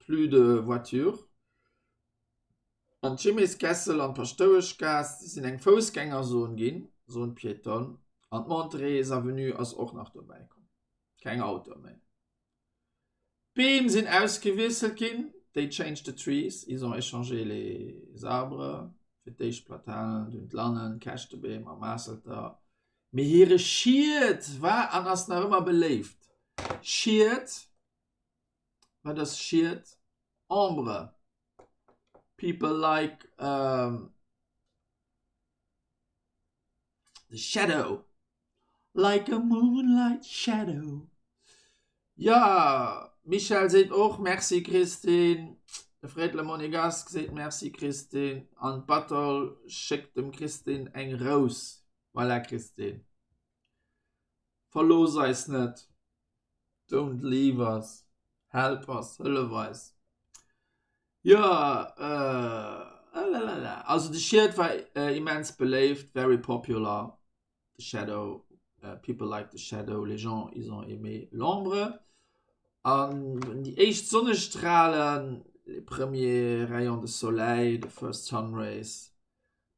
plus de voitures. An d'Chimieskessel an d'Paschtoueschgaass sinn eng Foussgängerzon ginn, Zone piétonne, an d'Monterey's-Avenue ass och nach dobäi komm. Keng Autoe méi. D'Beem sinn ausgewiesselt ginn, they changed the trees, ils ont échangé les arbres, fir d'éischt d'Platanen, dunn d'Lannen, d'Käschtebeem a Maasselter. Mee hire Schiet war an ass nach ëmmer beléift. Schiet, wat ass Schiet? Ombre, people like the shadow. Like a moonlight shadow. Ja, Michèle seet och Merci Christine. De Fred Le Monégasque seet Merci Christine. An d'Batol schéckt dem Christine eng Rous. Voilà Christine. Verlooss eis net. Don't leave us. Help us. Hëllef eis. Jo, äh, also de Schied war immens beléift, very popular. The Shadow, People like the Shadow, Les gens ils ont aimé l'ombre. An déi éischt Sonnestralen, les premiers rayons de soleil, the first sun rays,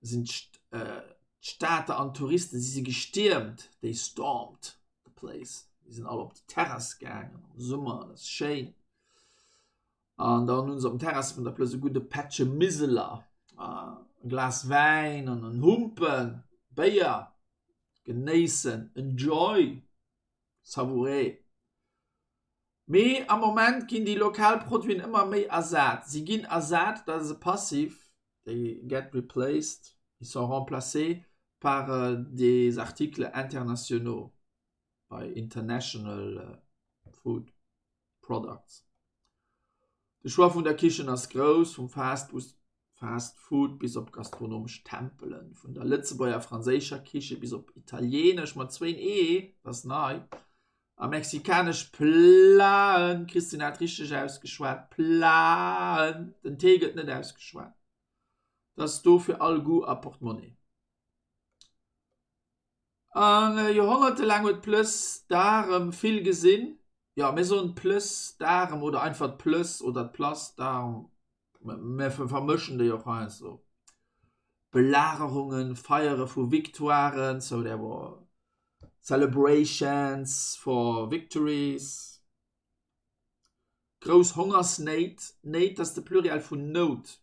sinn d'Stater an d'Touristen, si si gestiermt, they stormed the place. Déi sinn all op d'Terrass gaangen am Summer, dat ass schéin. An dann hunn se op den Terrasse vun der Plëss e gudde Pättche Miseler, e Glas Wäin an en Humpen Béier genéissen, enjoy, savourer. Mee am Moment ginn déi lokal Produiten ëmmer méi ersat. Si ginn ersat, dat ass e Passif, they get replaced, ils sont remplacés par des articles internationaux, by international food. Products. De Choix vun der Kichen ass grouss, vum Fast Food bis op gastronomesch Tempelen, vun der Lëtzebuerger franséischer Kiche bis op italieenesch, mat zwéin e, dat ass nei, a mexikanesch Platen, d'Christine hat richteg ausgeschwat, Platen, den T gëtt net ausgeschwat, dat ass do fir all Goût a Portemonnaie. An joerhonnertelaang huet d'Plëss d'Arem vill gesinn. Jo, mir soen d'Plëss d'Arem oder einfach d'Plëss oder d'Place d'Armes. Mir vermëschen déi och heiansdo. Belagerungen, Feiere vu Victoiren, so there were celebrations for victories. Grouss Hongersnéit, Néit ass de Pluriel vun Nout.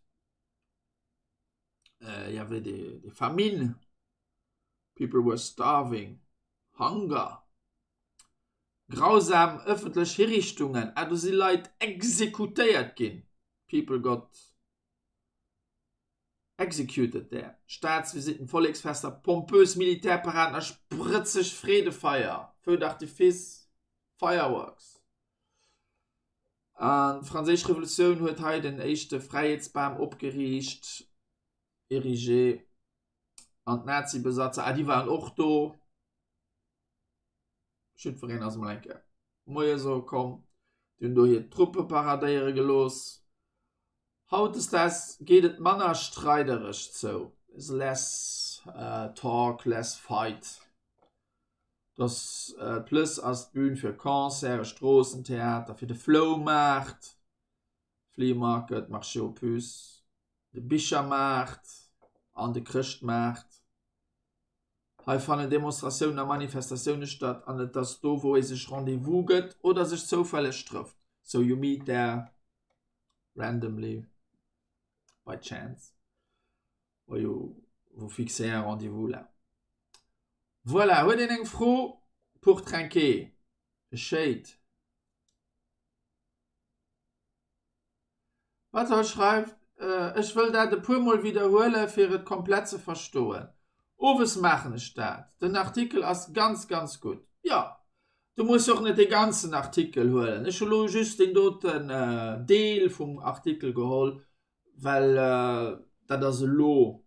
Il y avait des, des famines. People were starving. Hunger. Grausam ëffentlech Hiriichtungen. Ah, do si Leit exekutéiert ginn. People got executed there. Staatsvisitten, Volleksfester, pompös Militärparaden a sprëtzeg Freedefeier, Feux d'artifice, fireworks. An d'Franséisch Revolutioun huet hei den éischte Fräiheetsbam opgeriicht, érigé. An d'Nazi-Besatzer, ah déi waren och do. Jiddwereen ass emol eng Kéier Moie soe komm. Déi hunn do hir Truppe paradéiere gelooss. Hautdesdaags geet et manner streidereg zou, there's less talk, less fight. Dass d'Plëss ass d'Bün fir Concerte, Stroossentheater, fir de Floumaart, Flea Market, Marché aux Puces, de Bichermaart an de Chrëschtmaart. Hei fannen Demonstratiounen a Manifestatioune statt an et ass do wou ee sech Rendez-vous gëtt oder sech zoufälleg trëfft, so you meet there randomly by chance or you vous fixez un rendez-vous là. Voilà, huet een eng Fro pour trinquer? E Shade. Batol schreift, Ech wëll dat e puer Mol widderhuele fir et komplett ze verstoen. Owes maachen ech dat. Den Artikel ass ganz, ganz gutt. Jo, du muss och net dee ganzen Artikel huelen. Ech hu lo just deen doten Deel vum Artikel geholl, well dat ass elo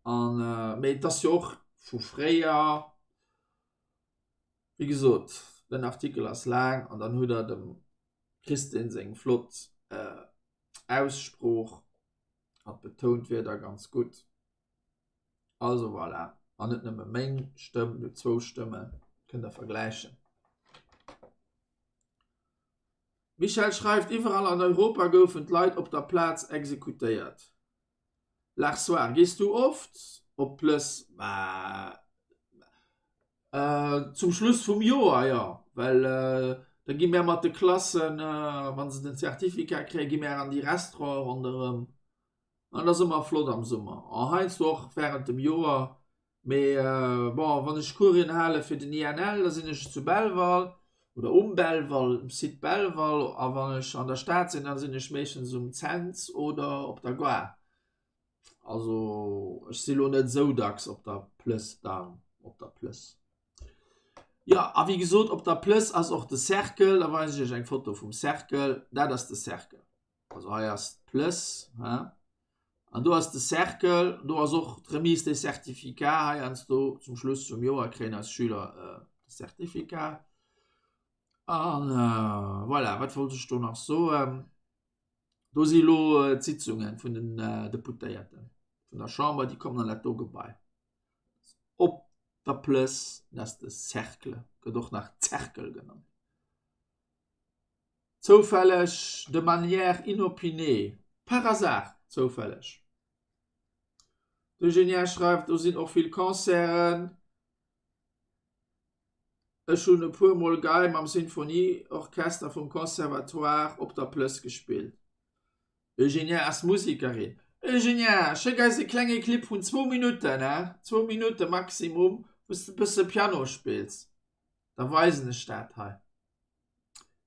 an, mee et ass jo och vu fréier. Wéi gesot, den Artikel ass laang an dann hutt der dem Christine seng flott Aussprooch, hatt betount d'Wierder ganz gutt. Also voilà, an net nëmme meng Stëmm, dir hutt zwou Stëmmen, kënnt der vergläichen. Michèle schreift, Iwwerall an Europa goufen d'Leit op der Plaz exekutéiert. L'Arsoir, Gees du oft op d'Plëss? Bah, zum Schluss vum Joer, jo, well da gi mär mat de Klassen, wa se den Certificat kréien, gi mär an déi Restaurante ronderëm. An dat ass ëmmer flott am Summer an heiansdo och wärend dem Joer. Mee bon, wann ech Coursen hale fir den INL, da sinn ech zu Belval oder um Belval, um Site Belval. A wann ech an der Stad sinn, da sinn ech meeschtens um Cents oder op der Gare. Also ech si lo net esou dacks op der Plëss da, op der Plëss. Jo, a wéi gesot, op der Plëss ass och de Cercle. Da weisen ech iech eng Foto vum Cercle. Dat ass de Cercle. Also hei ass d'Plëss, hein? An do ass de Cercle, do ass och d'Remise des Certificats, heiansdo zum Schluss vum Joer kréien eis Schüler äh, de Certificat. An äh, voilà, wat wollt ech do nach soen? Do si lo äh, d'Sitzungen vun den äh, Deputéierten vun der Chamber, déi kommen an dat do Gebai. Op der Plëss, dat ass de Cercle, gëtt och nach Zerkel genannt. Zoufälleg, de manière inopinée, par hasard, zoufälleg. D'Eugenia schreift, Do sinn och vill Concerten. Ech hunn e puer Mol Gei mam Sinfonieorchester vum Conservatoire op der Plëss gespillt. Eugenia ass Musekerin. Eugenia, schéck eis e klenge Clip vun zwou Minutten, he? Zwou Minutte maximum, wou s de e bësse Piano spills. Da weisen ech dat hei.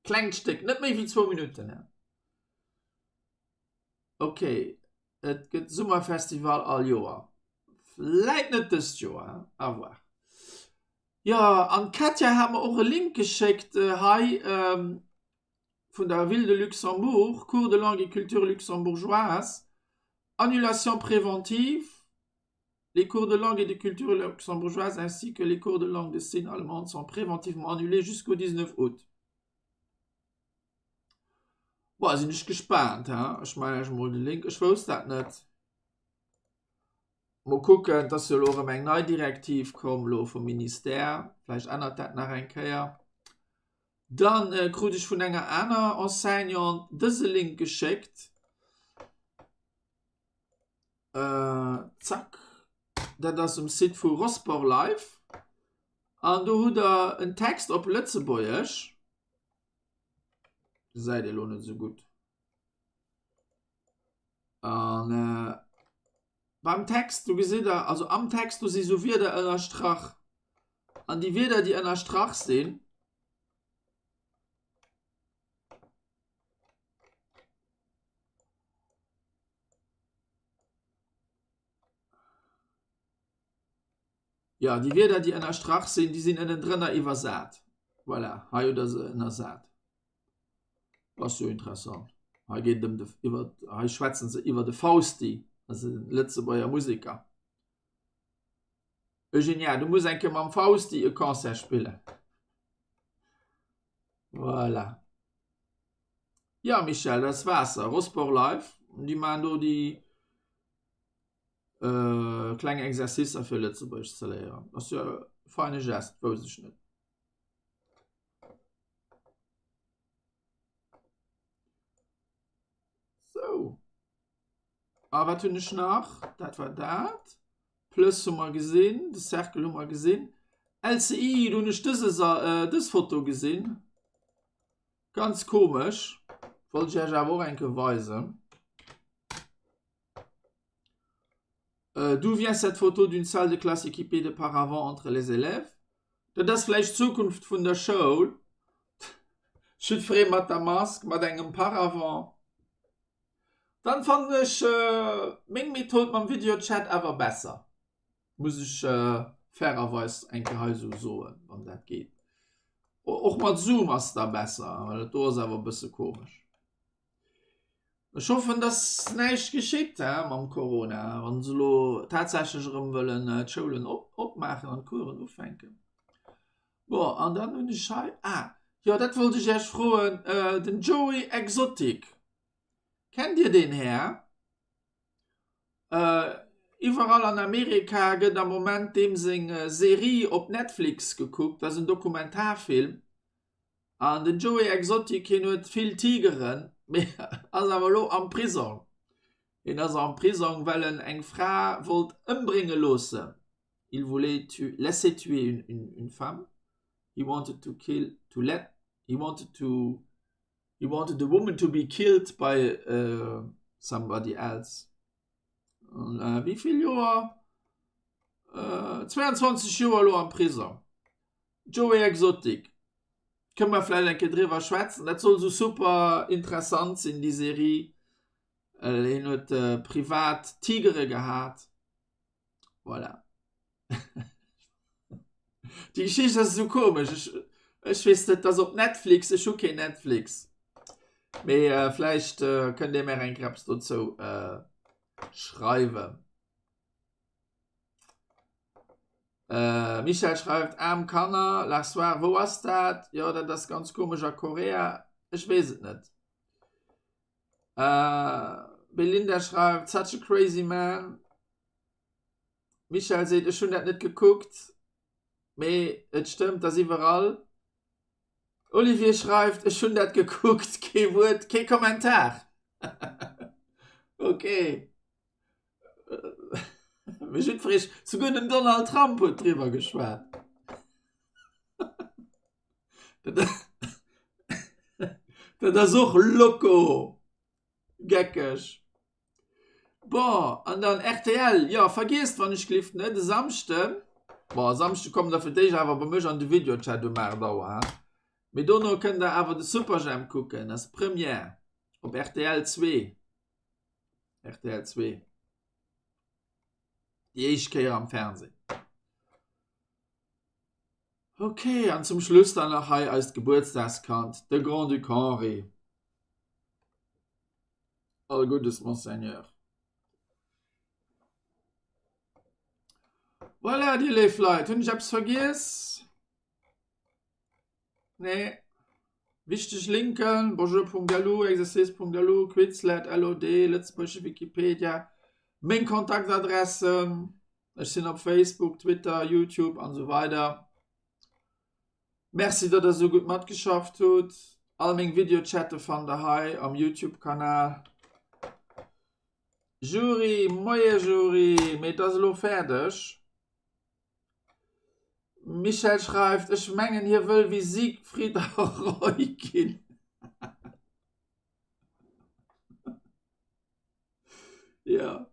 Klengt Stéck, net méi wéi zwou Minutten. Ok, et gëtt Summerfestival all Joer. Vläit net dëst Joer, à voir. Jo, an d'Katja hat mer och e Link geschéckt hei vun der Ville de Luxembourg, Cours de langue et culture luxembourgeoise, annulation préventive. Les cours de langue et de culture luxembourgeoise ainsi que les cours de langue de signes allemande sont préventivement annulés jusqu'au 19 août. Boah, sinn ech gespaant, he? Ech maachen iech emol de Link, ech wousst dat net. Mol kucken, et ass jo elo erëm eng nei Direktiv komm elo vum Ministère, vläicht ännert dat nach eng Kéier. Dann krut ech vun enger aner Enseignante dëse Link geschéckt. Zack, dat ass um Site vu Rosport Live an do hutt der en Text op Lëtzebuergesch. Gesäit ee lo net esou gutt. An beim Text, do gesitt der, also am Text do si sou Wierder ënnerstrach an déi Wierder déi ënnerstrach sinn, Jo, déi Wierder, déi ënnerstrach sinn, déi sinn ënnendrënner iwwersat. Voilà, hei hutt Der se ënnersat. Ass jo interessant. Hei geet et ëm de, iwwer, hei schwätzen se iwwer de Fausti, dat ass e Lëtzebuerger Museker. Eugenia, du muss eng Kéier mam Fausti e Concert spillen. Voilà. Ja Michèle, dat ass Waasser, Rosport Live, déi maachen do déi äh, kleng Exercicer fir Lëtzebuergesch ze léieren. Ass jo e feine Gest, wousst ech net. Sou. A wat hunn ech nach? Dat war dat. Plus hu mer gesinn, de Cercle hu mer gesinn. LCI, do hunn ech dëse, äh, dës Foto gesinn. Ganz komesch. Wollt ech iech awer och eng Kéier weisen. Äh, D'où vient cette photo d'une salle de classe équipée de paravents entre les élèves? Dat ass vläicht d'Zukunft vun der Schoul. Jiddweree mat der Mask, mat engem Paravent. Dann fannen ech meng Method mam Videochat awer besser, muss ech fairerweis eng Kéier hei esou soen, wann dat geet. Och mat Zoom ass da besser, well dat do ass awer e bësse komesch. Ech hoffen, dass näischt geschitt he mam Corona, wann se elo tatsächlech erëm wëllen d'Schoulen op opmaachen an d'Coursen ufänken. Bon, an dann hunn ech hei, ah jo, dat wollt ech Iech froen, den Joey Exotic. Kennt Dir deen Här? Iwwerall an Amerika gëtt am Moment deem seng Serie op Netflix gekuckt, dat ass en Dokumentarfilm. An den Joey Exotic, hien huet vill Tigeren, mee ass awer elo am Prisong. Hien ass am Prisong, well en eng Fra wollt ëmbrénge loossen. Il voulait tu laisser tuer une, une, une femme. He wanted to kill, to let, he wanted to He wanted the woman to be killed by somebody else. An wéi vill Joer? 22 Joer elo am Prisong. Joey Exotic. Kënne mer vläicht eng Kéier driwwer schwätzen. Dat soll esou super interessant sinn, déi Serie. Hien huet privat Tigere gehat. Voilà. Déi Geschicht ass esou komesch. Ech, ech weess net, dat ass op Netflix, ech hu keen Netflix. Mee äh, vläicht äh, kënnt Dir mär eng Kreps dozou äh, schreiwen. Äh, Michel schreift, aarm Kanner, la soir, wou ass dat? Jo, dat ass ganz komesch a Korea. Ech weess et net. Äh, Belinda schreift, such a crazy man. Michèle seet, ech hunn dat net gekuckt, mee et stëmmt, ass iwwerall. Olivier schreift, ech hunn dat gekuckt, kee Wuert, kee Kommentar. Ok. Mee jiddweree, souguer den Donald Trump huet driwwer geschwat. Dat ass och loco. Geckeg. Bon, an dann rtl, jo, vergiesst wann ech glift net, e Samschden, bon, e Samschde kommt der fir d'éischt awer bei mech an de Videochat um 8 Auer, ha, mee dono kënnt der awer de Superjhemp kucken, ass Première op rtl 2, rtl 2, déi éischt Kéier am Fernseh. Ok, an zum Schluss dann nach hei eist Gebuertsdagskand, de Grand-Duc Henri. All Guddes, Monseigneur. Voilà, dir léif Leit, hunn ech eppes vergiess? Nee. Wichteg Linken, bonjour.lu, exercice.lu, Quizlet, LOD, lëtzebuergesche Wikipedia, meng Kontaktadressen, ech sinn op Facebook, Twitter, YouTube an esou weider. Merci, datt der esou gutt matgeschafft hutt. All meng Videochatte fannt der hei am YouTube-Kanal. Jury, moie Jury, mee et ass elo fäerdeg. Michèle schreift, Ech mengen hie wëll wéi Siegfried a Roy ginn. Ja.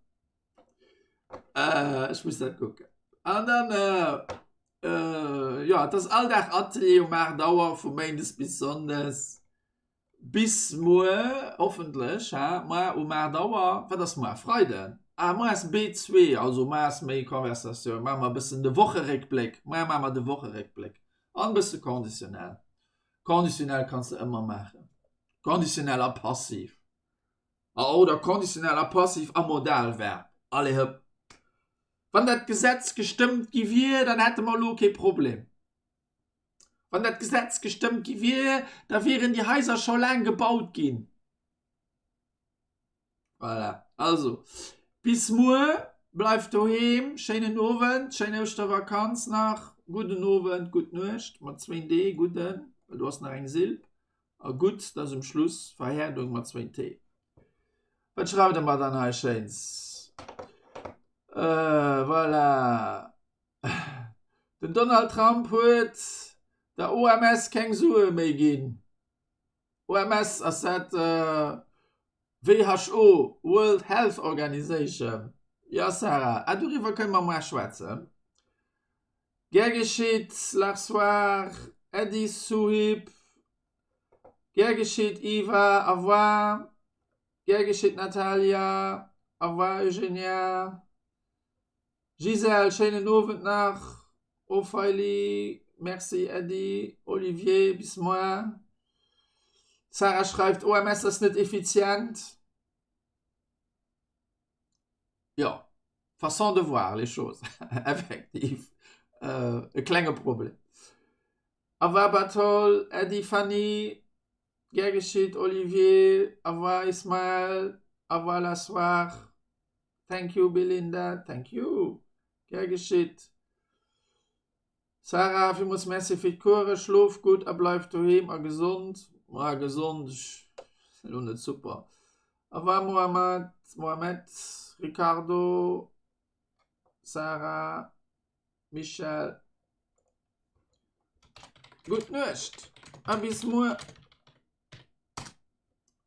Äh, ech muss dat kucken. An dann, äh, äh, ja, et ass all Dag Atelier um 8 Auer vu Méindes bis Sonndes. Bis muer, hoffentlech, ha, muer um 8 Auer, wat ass muer, Freiden? Ah, muer ass B2, also muer ass méi Conversatioun, maache mer e bëssen de Wocheréckbléck, muer maache mer de Wocheréckbléck an e bësse Conditionnel. Conditionnel kanns de ëmmer maachen, Conditionnel a Passiv, oder Conditionnel a Passiv a Modalverb, allez hëpp. Wann dat Gesetz gestëmmt gi wier, dann hätte mer elo kee Problem. Wann dat Gesetz gestëmmt gi wier, da wieren déi Haiser scho laang gebaut ginn. Voilà. Also, bis muer, bleift doheem, schéinen Owend, schéin Ouschtervakanz nach, gudden Owend, gutt Nuecht, mat zwéin D, gudden, well do ass nach eng Silb, a gutt, dat ass um Schluss, Verhäerdung mat zwéin T. Wat schreift Der mer dann hei Schéins? Voilà. Den Donald Trump huet der OMS keng Sue méi ginn. OMS ass dat WHO, World Health Organization. Jo Sarah, ah doriwwer kënne mer muar schwätzen. Gär geschitt Larsoir, Äddi Souhib, gär geschitt Iva, Au revoir. Gär geschitt Natalia. Au revoir Eugenia. Gisèle, schéinen Owend nach. Opheili, Merci Äddi. Olivier, bis moar. Sarah schreift, OMS ass net effizient. Jo, façon de voir les choses, effektiv e klenge Problem. Au revoir Bartol, Äddi Fanny, gär geschitt Olivier, au revoir Ismaël, au revoir la soir, thank you Belinda, thank you, gär geschitt Sarah, villmools Merci fir d'Coursen, schlof gutt a bleif doheem a gesond. Ma gesond, ech sinn elo net super. Au revoir Mohamad, Mohamed, Ricardo, Sarah, Michel. Gutt Nuecht a bis muer.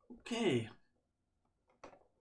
Okay.